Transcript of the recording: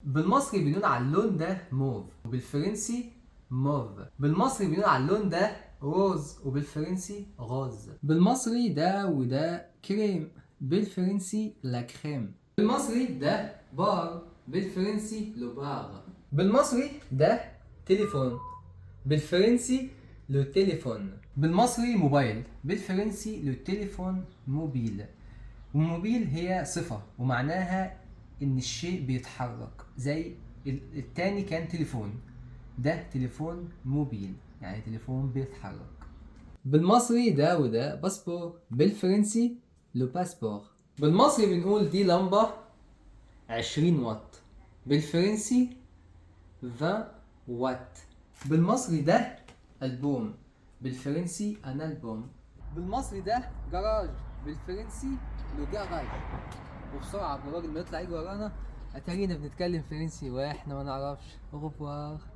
بالمصري بنقول على اللون ده موف، وبالفرنسي mauve. بالمصري بنقول على اللون ده rose، وبالفرنسي rose. بالمصري ده وده كريم، بالفرنسي la crème. بالمصري ده بار، بالفرنسي le bar. بالمصري ده تليفون، بالفرنسي le téléphone. بالمصري موبايل، بالفرنسي le téléphone mobile. و mobile هي صفة ومعناها إن الشيء بيتحرك، زي التاني كان تليفون، ده téléphone mobile يعني تليفون بيتحرك. بالمصري ده وده باسبور، بالفرنسي le passeport. بالمصري بنقول دي لمبة 20 واط، بالفرنسي 20 وات. بالمصري ده ألبوم، بالفرنسي un album. بالمصري ده جراج، بالفرنسي le garage. وبسرعة قبل الراجل ما يطلع يجري ورانا، اتارينا بنتكلم فرنسي واحنا ما نعرفش. au revoir.